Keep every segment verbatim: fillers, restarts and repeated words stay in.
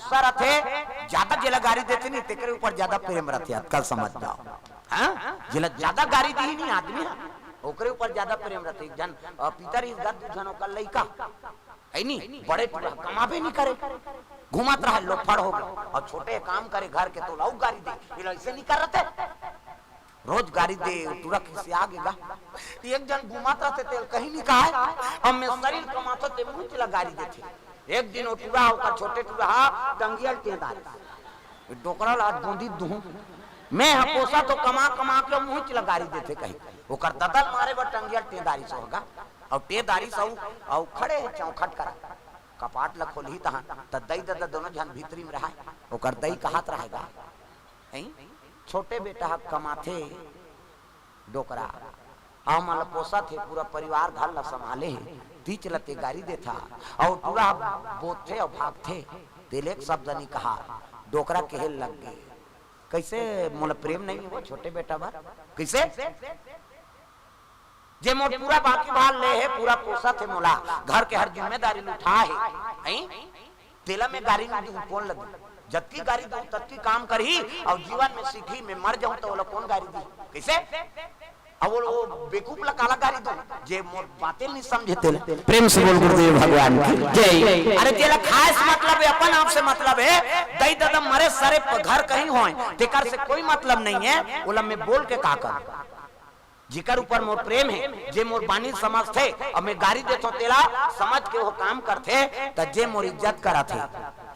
गुस्सा रथे, ज्यादा जेला गारी देथे नहीं, तेकरे ऊपर ज्यादा प्रेम रथे। अतका समझ जाओ। हाँ, जेला ज्यादा गारी दी नहीं आदमी हा, ओकरे ऊपर ज्यादा प्रेम रथे। एक झन, अ, पिता रहिस गा, दू झन ओकर लइका, है नी, बड़े टूरा कमाबे नहीं करे, घूमत रहा, लोफड़ हो गया, और छोटे काम करे घर के, तो लऊ गारी दे, ये ऐसे नहीं कर रहे। रोज गारी दे, वो टूरा खिसिया गे गा। एक झन घूमत रथे, तेला कहीं नहीं कहा, अब मैं शरीर कमाथो, ते मुंह ला गारी देथे। एक दिन वो टूरा, ओकर छोटे टूरा हा, टंगिया ल टेंदारिस। डोकरा ला गोंदी दूं, मैं हा पोसा तो कमा कमा के मुंह ला गारी देथे कहीं। ओकर ददा ल मारे बर टंगिया ल टेंदारिस होगा, और टेंदारिस अउ, अउ खड़े हे चौखट करा। कपाट ला खोलही तहां, त दई ददा दोनों झन भीतरी में रहा। ओकर दई कहत रहेगा, हैं? छोटे बेटा ह कमाथे, डोकरा, हमन ल पोसत हे, पूरा परिवार घर ल संभाले हे, तीच ल ते गारी देथा, अउ टूरा बोथथे अउ भागथे। तेले एक शब्द नहीं कहा, डोकरा केहे लग गे, "कैसे मोला प्रेम नहीं हो छोटे बेटा बर? कैसे? जे मोर पूरा बाकी भार ले हे, पूरा पोसत हे मोला, घर के हर जिम्मेदारी ल उठा हे, हैं? तेला मैं गारी नहीं दूं, कोन ल दूं? जतकी गारी दूं, ततकी काम करही, अउ जीवन में सीखही, मैं मर जाऊं त ओला कोन गारी दी? कैसे?" अब वो, वो बेकूफ ला काला गारी दूं, जे मोर बातें नहीं समझे तेला। प्रेम से बोल गुरुदेव भगवान की जय। अरे, जेला खाए से मतलब है, अपन आप से मतलब है, दई ददा मरे सरे प-, घर कहीं होए, तेकर से कोई मतलब नहीं है, ओला मैं बोल के का करूं? जेकर ऊपर मोर प्रेम हे, जे मोर बानी समझथे, अउ मैं गारी देथों तेला, समझ के वो काम करथे, त जे मोर इज्जत करत हे,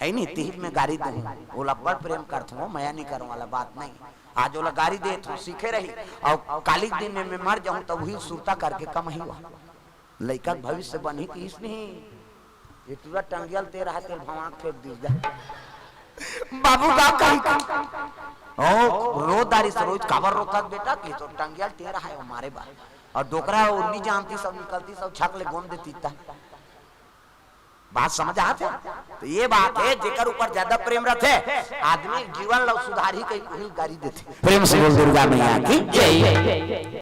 है नी, तिही ल मैं गारी दूं, ओला बड़ प्रेम करथों, मया नहीं करं वाला बात नहीं। आज ओला गारी देथों, सीखे रही, अउ काली के दिन में मैं मर जाहूं, त उही सुरता करके कमही वो। लइका के भविष्य बनही कि इसने ही। ये टूरा टंगिया ल ते रहा, तेल भवाक फेंक दीस जा। बाबू का कही का? ओ, रो दारी से रोज, "काबर रोथस बेटा?" कि तो टंगिया ल ते रहा है वो मारे बार। अउ डोकरा वो नहीं जानती, सब निकलती, सब छक ले गोंद देती था। बात समझ आत हे? तो ये बात हे, जेकर ऊपर ज्यादा प्रेम रथे, आदमी जीवन ल सुधारही कहीं, उही गारी देथे। प्रेम से बोल दुर्गा मैया की जय।